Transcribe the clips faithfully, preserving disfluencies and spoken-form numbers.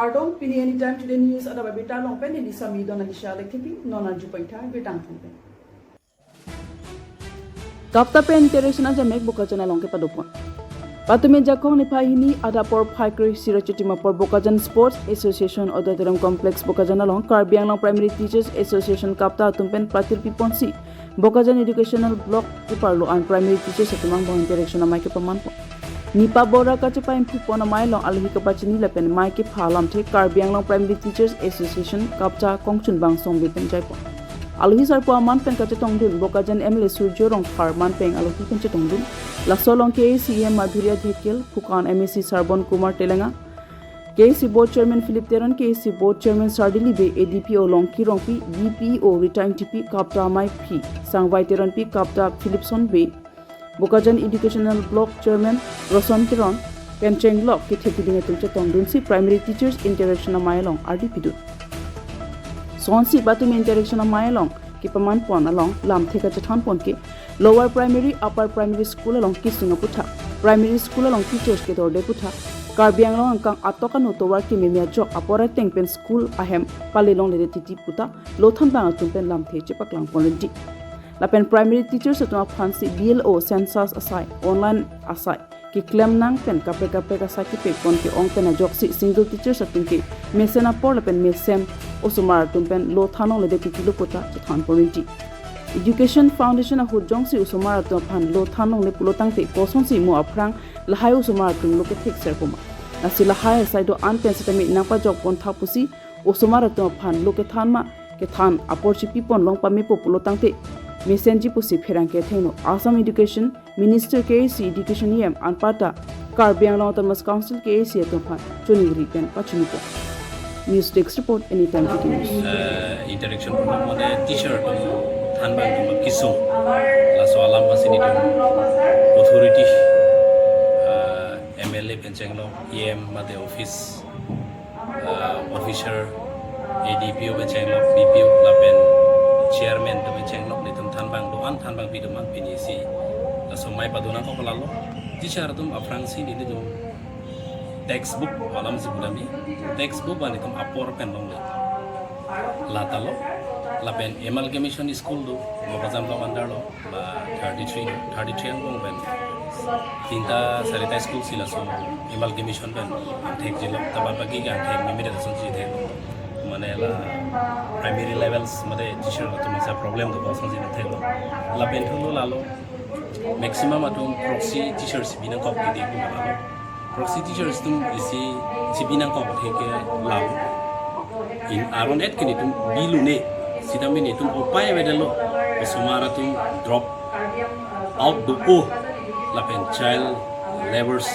Kardom, pini Anytime Today News adap abirta along pen neli Sami Donalisha Lekthepi, non arju paitha birta angthong pen. KAPTA pen interaction ajamek Bokajan along kepadopon. Patumi Jakong niphai hini adap porphai kre-isi ra chitim apor Bokajan Sports Association Auditorium Complex Bokajan along Karbi Anglong Primary Teachers Association, KAPTA atum pen patirpi ponsi Bokajan Educational Block keparlo an primary teachers atum angbong interaction amei kepaman pon. Nipa bor ra kachepa imphu pon amei along alohi kapachini lapen mei kepha alamthe Karbi Anglong Primary Teachers Association, KAPTA kongchunbang Songbe pen jaipon. Alohi sarpo aman pen kachetongdun Bokajan M L A Surjya Rongphar manpeng alohi pen chetongdun. Laso along K A C E M Madhurya Dhekial, Phukan M A C Sarbon Kumar Telenga, K A C Board Chairman Philip Teron, K A C Board Chairman Sardili Bey, A D P O Longki Rongpi, D P O Rita Ingtipi, KAPTA amei phi Sangvai Teronpi, KAPTA Philipson Bey, Bokajan Educational Block Chairman Roson Teron pen chenglok kethe keding atum chetongdunsi primary teachers interaction amei along ardi pidun. Sonsi patumi interaction amei along kepaman pon along lamthe kachethan pon ke Lower Primary, Upper Primary School along kesung aputhak, Primary School along teachers kedorde aputhak, Karbi Anglong angkang atok anu tovar kememe ajok apor ateng pen school ahem pale longledet titi puta lothan bang atum pen lamthe chepaklang pon rinti. Lapen primary teachers atum aphansi B L O census asai, online asai keklem nang pen kaprek kaprek asai kepek pon ke-ong pen ajoksi single teachers atum ke mesen apor lapen mesen osomar atum pen lothan longledet titi lo puta chethan pon rinti. Education Foundation ahut jongsi osomar atum aphan lothan longle pulo tangte kosonsi mo aphrang lahai osomar atum lo kethekser poma. Lasi lahai asai do-an pen sitame nangpajok pon tha pusi osomar atum aphan lo kethan ma kethan apor chipi pon long pamepo pulo tangte mesenji pusi pherangke athengno Assam Education Minister, K A C Education E M anparta Karbi Anglong Autonomous Council, K A C atum aphan choningri pen pachini pon. News Desk Report, Anytime Today News. Eh, interaction program mane teacher atum thanbang atum kesung. Laso alam pasi nelitum authority, eh, M L A pen chenglok, E M mate office, eh, officer, A D P O pen chenglok, B P O lapen chairman atum pen chenglok nelitum thanbang do-an thanbang pidun an pinisi. Laso mei padun nangkok lalo. Teacher atum aphrangsi nelitum textbook alamsi pudami. Textbook ba nelitum apor pen longle. Lata lo. Lapen amalgamation school do, Bokajan Block under lo, ba thirty-three, thirty-three angbong pen tinta sarita school si laso amalgamation pen angthek jilo, ta bad baki ke angthek meme det asonsi thek. Mane la primary levels mate teacher atum masa problem do asonsi thek lo. Lapen thulo lalo maximum atum proxy teachers bi nangkok kidi pu lalo. Proxy teachers atum isi chibi nangkok theke lam. In aron et ke nelitum bilune, sitame nelitum upai avedetlo, osomar atum drop out do-o, lapen child labours,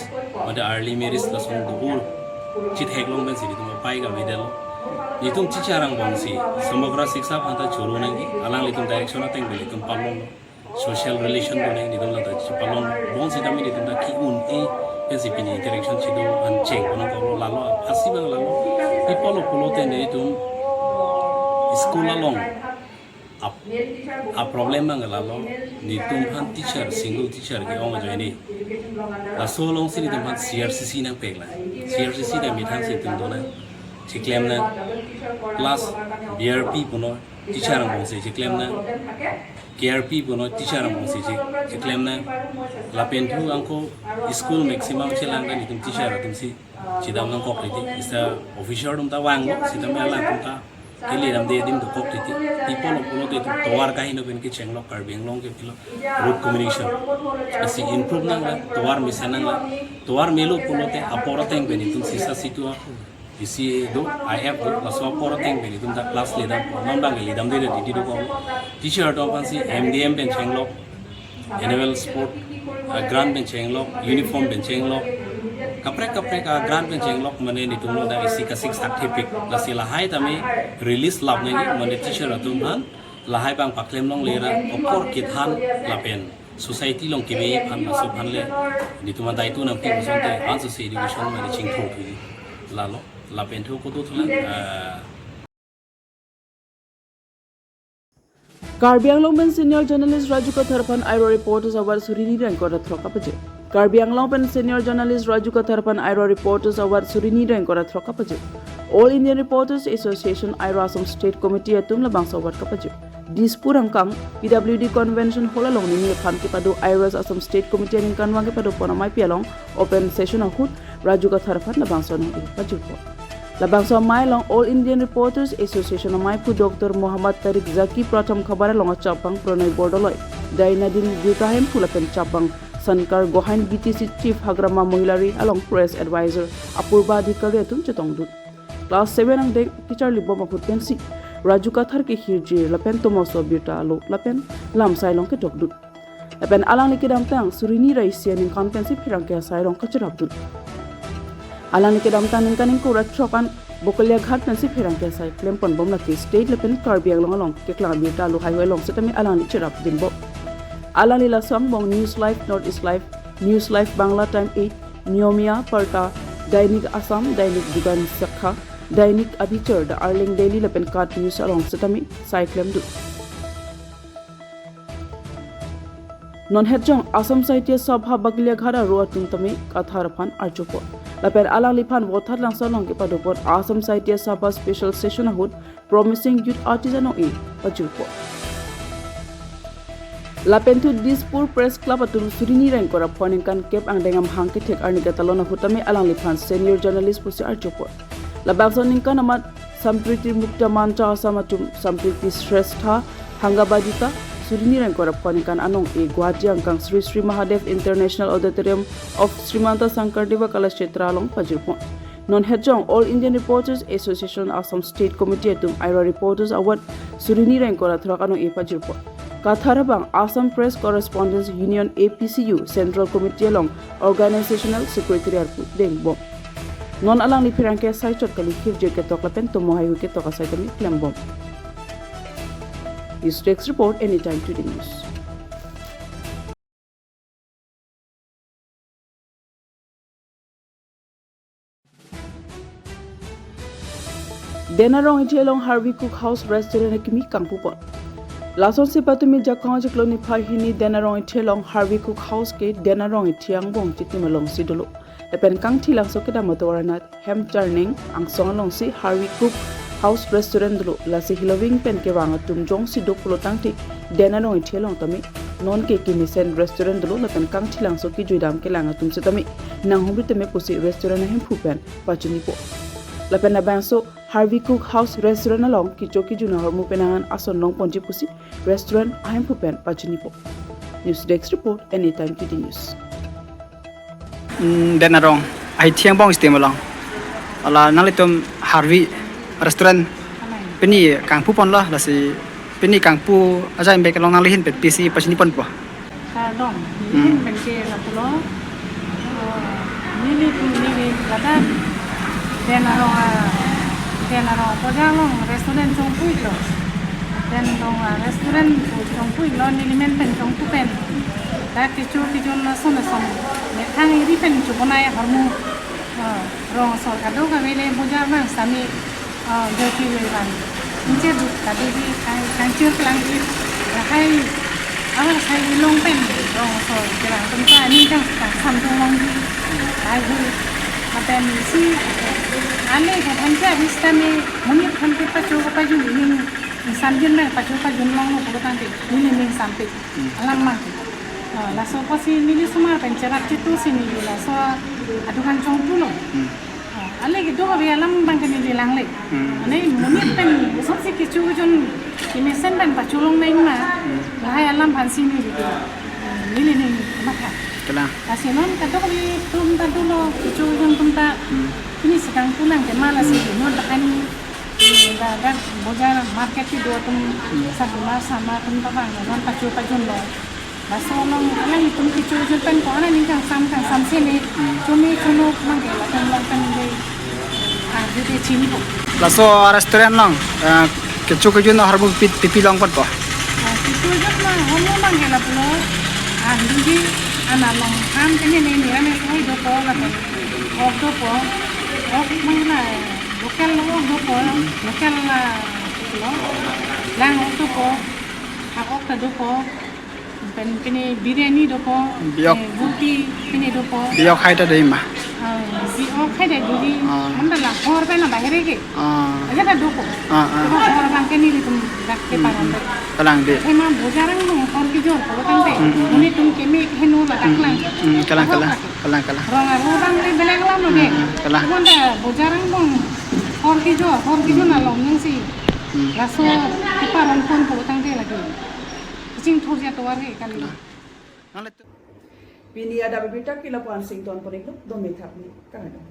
mate early marriage lason do-o, chitheklong pensi nelitum upai ke avedetlo. Nelitum teacher angbongsi, Samagra Shiksha aphanta choro nangji, alanglitum direction ateng pen nelitum palonglo. Social relation do nangji nelitum lata chepalong. Bonsitame nelitum ta ki-un-e pensi pini interaction chido an cheng kono koro lalo. Asi bang lalo. Pi pulo pulote nelitum school along ap, a problem bang lalo. Nelitum aphan teacher, single teacher ke-ong ajoine. Laso alongsi nelitum aphan C R C C nangpeklang. C R C C ta methangsi nelitum dona. Chiklem nang. Plus B R P puno teacher angbongsi chiklem nang. K R P puno teacher angbongsi chi, chiklem nang. Lapen thu anke school maximum chelang kan nelitum teacher atumsi chedam nangkok riti. Ista officer atum ta vanglo, sitame alangtum ta kele damde adim dokok riti. Pi pulo pulote itum tovar kaheno pen kechenglok Karbi Anglong ke pilo road communication. Isi improve nanglang, tovar mesen nanglang, tovar melo pulote apor ateng pen itum sisa situ a isi do, I F do, laso apor ateng pen itum ta class ledam, non bang ledamde didi dokok. Teacher atum aphansi M D M pen chenglok, annual sport, ah, grant pen chenglok, uniform pen chenglok, kaprek kaprek, ah, grant pen chenglok, mane nelitum lo dak isi kasik sak thepik, lasi lahai tame release lap nangji, mane teacher atum aphan lahai bang paklem longle ra apor kethan lapen society along keme aphan laso aphan le nelitum adai tu nangpi pusonte an sosi education mane chingthur thuji lalo. Lapen thu kodo thulang, ah, Karbi Anglong pen Senior Journalist Raju Kathar aphan Airo Reporters Award suri ni ra ingkoi ra throk kapaje. Karbi Anglong pen Senior Journalist Raju Kathar aphan Airo Reporters Award suri ni ra ingkoi ra throk kapaje. All Indian Reporters Association, AIRA, Assam State Committee atum labangso award kapajir. Dispur angkang P W D Convention Hall along nini aphan kepado AIRA Assam State Committee aningkanvang kepado pon ameipi along open session ahut Raju Kathar aphan labangso anong-e pajirpo. Labangso amei along All Indian Reporters Association ameiphu Doctor Muhammad Tariq Zaki Pratham Khabar along achapang Pronoy Bordoloi, Dainadin Birta Hemphu lapen chapang Sankar Gohain, B T C Chief Hagrama Mohilari along Press Advisor Apurba Adhikari atum chetongdun. Class seven angdeng kecharlibom ahut pensi Raju Kathar kehirjir lapen tomoso birta alo lapen lamsai along kedokdun. Lapen alangli kedamtang suri hini ra isi aningkan pensi pherangke asai along kacherapdun. Alangli kedamtang ningkan ingkoi ra throk an Bokalia Ghat pensi pherangke asai klemponbom, lake state lapen Karbi Anglong along keklang abirta alo haihui along setame alangli cherapdunbom. Alangli laso angbong News Live North East Live, News Live Bangla Time eight, Niyomia Parta, Dainik Assam, Dainik Jugan Sakha, Dainik Abhichar, The Arleng Daily lapen KAT News along setame sai klemdun. Non hetjong Assam Sahitya Sabha Bokalia Ghat aro atum tame Kathar aphan arjupo. Lapen alangliphan Vothatlangso along kepadopon Assam Sahitya Sabha special session ahut Promising Youth Artist anong-e pajirpo. Lapen thu Dispur Press Club atum suri hini ra ingkoi ra pho aningkan kep angdeng amahang kethek arni katalon ahut tame alangliphan senior journalist pusi arjupo. Labangso aningkan amat Sampriti Mukta Mancha Assam atum Sampriti Shrestha Hangabadita, suri hini ra ingkoi ra pho aningkan anong-e Guwahati angkang Sri Sri Mahadev International Auditorium of Srimanta Sankardev Kalakshetra along pajirpo. Non hetjong All Indian Reporters Association Assam State Committee atum AIRA Reporters Award suri hini ra ingkoi ra throk anong-e pajirpo. Kathar abang Assam Press Correspondents Union, A P C U, Central Committee along Organizational Secretary arpu dengbom. Non alangli pherangke asai chot kali hirjir ketok lapen tomo haihui ketok asai tame klembom. News Desk Report, Anytime Today News. Denarong Ithi along Harvey Cook House Restaurant akimi kangpupon. Lasonsi patumi Jakong achiklo niphai hini Denarong Ithi along Harvey Cook House ke Denarong Ithi angbong chitim alongsi dolo. Lapen Kangthilangso kedam atovar anat Hemcharning angsong alongsi Harvey Cook House Restaurant dolo. Lasi hiloving pen kevang atum jongsi do pulo tangte Denarong Ithi along tame non ke kemesen restaurant dolo lapen Kangthilangso kejuidam kelang atum setame nanghumri tame pusi restaurant ahemphu pen pachinipo. Lapen labangso Harvey Cook House Restaurant along kecho kejun ahormu penang an ason longponji pusi restaurant ahemphu pen pachinipo. News Desk Report, Anytime Today News. Hmm, Denarong Ithi angbong chitim along. Hala nanglitum Harvey Restaurant pini kangpuponlo, lasi pini kangpu ajai bek along nanglihin pen pisi pachiniponpo. Kardom, Hmm. Nelihin pen ke lapulo. Oh, nelitum neli ladak Denarong, ah, Denarong bojar along restaurant chongpuiklo. Denarong, ah, restaurant chongpuiklo, neli men pen chongpu pen. Dak kecho kejun ason ason. Methang iri pen chobonai ahormu. Ah, rong asor kadokave le bojar abang sami, ah, joki le van. Inche duk kadu di kang, kangchir kelang di. Lahai, alang sai ilong pen rong asor kelang atum ta aning kangsam dun long di. Ai hu. Lapen isi ale ko thanke abis tame monit thanke pacho pajun ining, insan jin nang pacho pajun longlo pulo tangte. Neli ning sampe. Hmm. Alam mang. Ah, laso apotsi neli osomar pen cherap chitu si neli laso adukan chongpulo. Hmm. Ah, ale kedokave alam abang ke neli langle. Hmm. Ane monit pen asonsi kecho kejun kemesen pen pacholong nangma. Hmm. Lahai alam aphansi neli, neli ning matha. Kalang. Lasi non kadokave atum ta dolo, kecho kejun atum ta. Hmm. Pini sedang pulang ke malah si Hmm. non tahan, hmm, dak, dak bojar market ti do atum Hmm. sarma sarma atum ta bang non pacho pajunlo. Laso along alanglitum kecho kejun pen ko aning kangsam kangsam si ne Hmm. chome chono mang ke latum along pen le, ah, jute chinipo. Laso restaurant along, eh, kecho kejun ahormu pi, pipi longponpo? Ah, kecho kejun ahormu mang ke lapulo, ah, dingji, ana long ham kene ne nira ne sai dopo lapen ok dopo, ok mang la local ok dopo, local la lo, lang ok dopo, hak ok ta dopo. Pen pini biryani dopo, Biyok. Eh, roti pini dopo. Biyok hai ta dei ma? Ah, Di o khai de duri. Ah. Manda la hor pen la bahire ke. Ah. Aja ta doko. Ah, ah. Coba hor abang ke nelitum dak ke Hmm, paran hmm. dok. Kalang de. Ema bojar angbong hor kejor ko tangte. Hmm, hmm, hmm. Nelitum keme heno la dak Hmm, lang. hmm, hmm. Kalang, Ahok kalang. lagi. Kalang, kalang. Rong aro abang le belang lam lo de. Hmm, hmm. Kalang. Manda bojar angbong hor kejor, hor kejor Hmm. na long nang si. Hmm. Laso keparan pon ko tangte lagi. Kachingthur ja tovar ke kali. Kalang. Nang le tu- Pini adap abirta ke lapu-an sington pon-iklo, dome thapni, kardom.